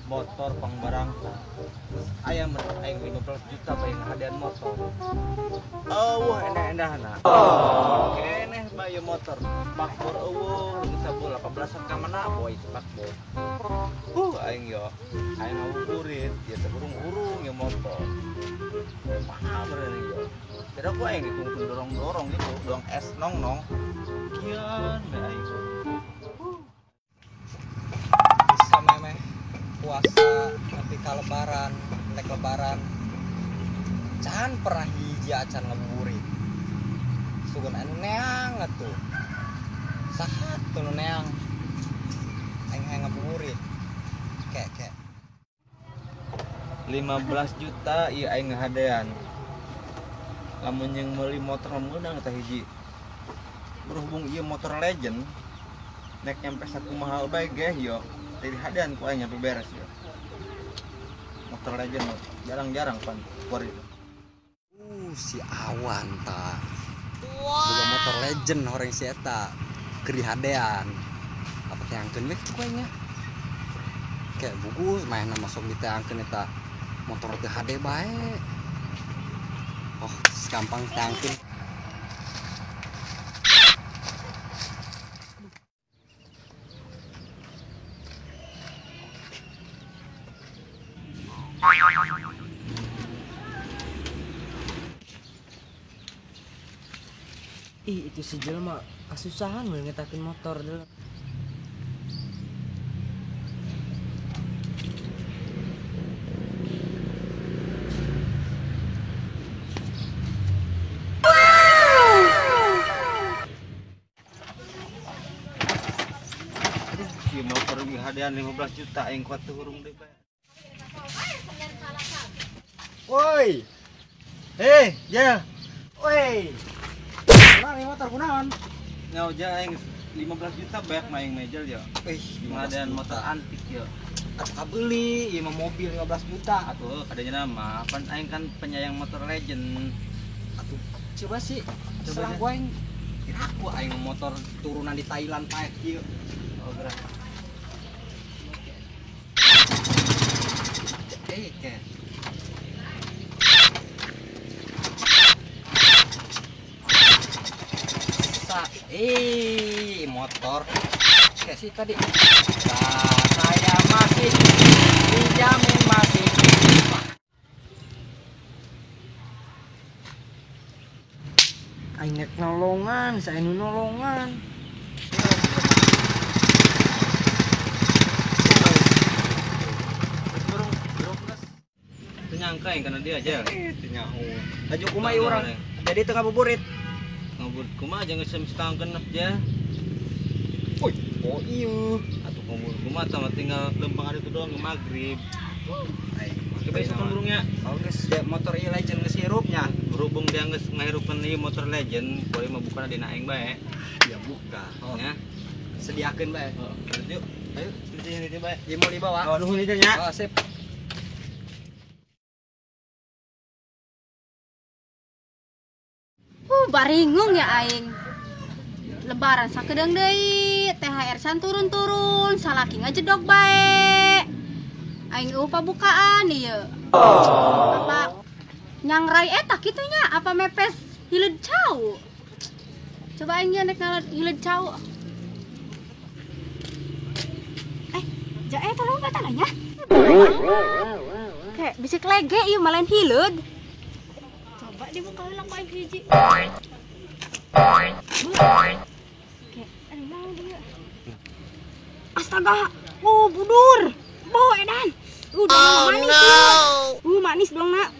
Motor pangbarangsa. Aya aing 15 juta bae ngahadian motor. Eueuh endah-endahna. Keneh bae motor. Spakbor eueuh sabul 18-an ka mana boy spakbor. Aing yo. Aing ngabuburit, ya teh hurung-hurung ya motor. Mahal bener yo. Kira ku aing ditungtun dorong-dorong gitu, doang es nong-nong. Kian bae aing. Bisa memeh puasa tapi ka lebaran, nek lebaran can pernah hiji acan ngabuburit. Sugan anu neang atuh. Saha tuh nu neang? Aing hayang ngabuburit. Kek kek. 15 juta ieu aing ngahadean. Lamun yang meuli motor meunang teh hiji. Berhubung ieu motor legend nek nyampe sakumaha bae geh yo. Jadi hadean ku aing nyampe beres yo. Motor legend jarang-jarang pan keluar itu. Si Awan ta. Boga motor legend horeng si eta. Keur dihadean. Apa teangkeun we ku aing nya. Kayak bugus mainna masuk diteangkeun eta motor teu hade bae. Oh, gampang teangkeun. Ih, itu si jelma kasusahan we ngetakeun motor dulu. Aduh, ieu motor ngahadean 15 juta aing kuat teu hurung deui bae. Woi. Hei, Jel. Woi. Kunaon ieu motor kunaon? Ngau ja aing 15 juta banyak mah aing mejel yo. Ih, ngahadean motor antik yo. Atuh kabeuli ieu mah mobil 15 juta. Atuh kadanya mah pan aing kan penyayang motor legend. Atuh coba sih, coba setelah gua aing aku aing motor turunan di Thailand paek ieu. Oh, gerak. Ke. Motor kayak sih tadi. Nah, saya masih dijamin masih. Aing nek nolongan, saya nu nolongan. Teu nyangka aing kana dia aja. Teu nyaho. Laju kumaha ieu urang? Jadi teu ngabuburit. Ngabuburit kumaha jangan geus setangkeun aja. Woi, oh iya. Atuh ngabuburit kumaha tah tinggal lempang ada itu doang ke magrib. Coba isukan burungnya. Oh geus motor ieu legend geus hirupnya. Berhubung dia geus ngahirupan ieu motor legend, boleh mah bukana dina aing bae. Ya buka. Oh. Nya. Sediakeun bae. Heeh. Yuk. Ayo, sini sini bae. Ieu mau dibawa. Oh, nuhun ieu nya. Oh, sip. Baringung ya aing. Lebaran sakedeung deui, THR san turun-turun, salaki ngajedog bae. Aing eueuh pabukaan ieu. Apa nyangrai eta kitu nya, apa mepes hileud cau. Coba aing nya nek hileud cau. Ja eta loba tanahnya. Kayak bisik lege ieu mah lain hileud. Coba dibuka heula ku aing hiji. Kayak aduh naon ieu. Astaga, oh budur. Bo edan. Manis no. Manis dong nak.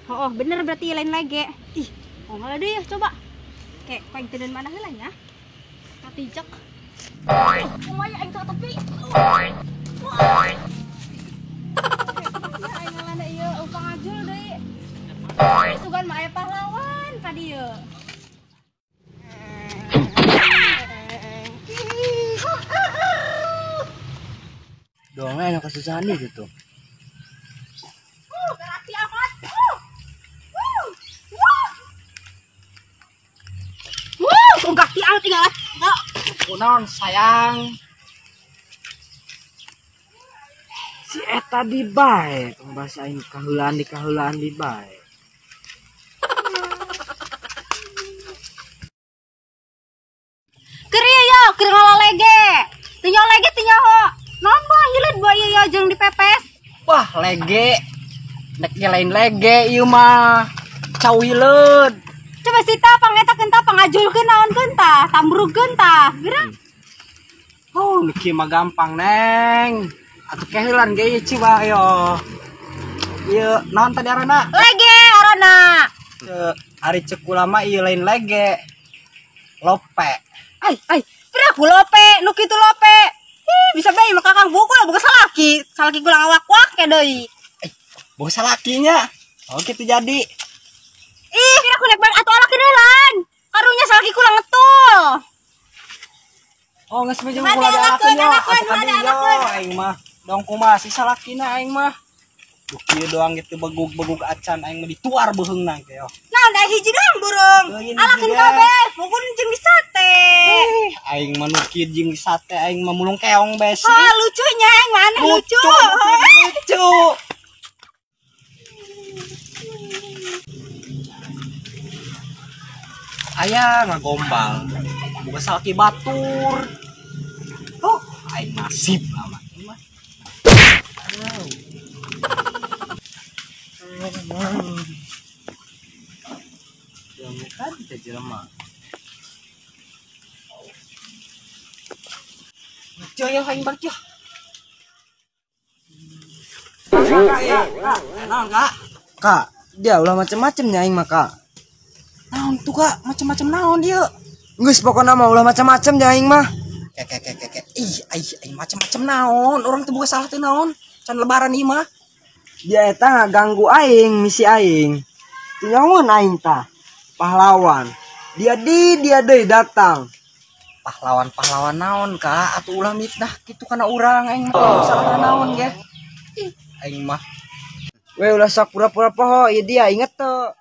Oh, bener berarti lain lagi. Ih, oh malah deh ya coba. Kayak paling teuneun mana heula nya? Katijek. Kumaha aing teu tepi. Ya aing ngalana ieu upang ajul deui. Sugan mah aya pahlawan ka dieu. Doangnya enak kesusahan nih gitu. Berarti amat. Enggak tial tinggal. Kunaon sayang. Si eta di bae, tong bahasa aing kaheulaan di kaheulaan di bae. Keur ieu yo, keur ngalalege. Teu nyaho lege teu nyaho. Naon boh hileud boh ieu yo jeung dipepes. Wah, lege. Nek lain lege ieu mah. Cau hileud. Coba sita pangeta keun tah pangajulkeun naon keun tah, tambrugkeun tah. Geura. Oh, nu kieu mah gampang, Neng. Atuh keheulan ge ieu ciba yo. Ieu naon tadi arana? Lege arana. Ari ceuk ulama ieu lain lege. Lope. Ai, ai, piraku lope, nu kitu lope. Ih, bisa bae mah kakang buku lah boga salaki. Salaki kula ngawak-wak ke deui. Boga salakinya. Oh, kitu jadi. Ih, piraku nek bang atuh alakeun heulan. Karunya salaki kula ngetul. Oh, geus mah jeung kula dialakeun nya. Atuh kadi yo aing mah. Dong kumaha si salakina aing mah. Duh kieu doang gitu begug-begug acan aing mah dituar beuheungna ge yo. Naon da hiji doang burung. Alakeun kabeh, pukul jeung di sate. Aing mah nu kieu jeung di sate aing mah mulung keong bae sih. Oh, lucunya aing mah aneh lucu. Lucu. Aya ngagombal. Boga salaki batur. Oh, aing nasib amat mah. Kan kita jelema. Coy, aing balik yo. Naon, Kak? Kak, dia ulah macem-macem nya aing mah, Kak. Naon tuh, Kak? Macem-macem naon ieu? Geus pokona mah ulah macem-macem nya aing mah. Ke. Ih, aing macem-macem naon? Urang teu boga salah teu naon? Can lebaran ieu mah. Dia eta ngaganggu aing, misi aing. Nyaun aing tah. Pahlawan. Dia deui datang. Pahlawan-pahlawan naon, Kak? Atuh ulah mitnah kitu kana urang aing mah salah naon ge. Ih, aing mah. We ulah sok pura-pura poho, ieu dia inget teu.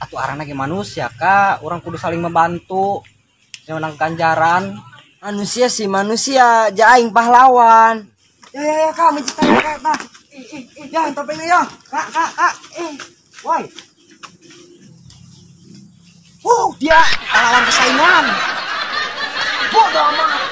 Atuh arana ge manusia, Kak. Urang kudu saling membantu. Jangan menang ganjaran. Manusia sih manusia, ja aing pahlawan. Ya, Kak, menciptakan Kak, tah. Ih, ya, topengnya ya. Kak, ih. Woi. Dia pahlawan kesayangan. Bodoh amat.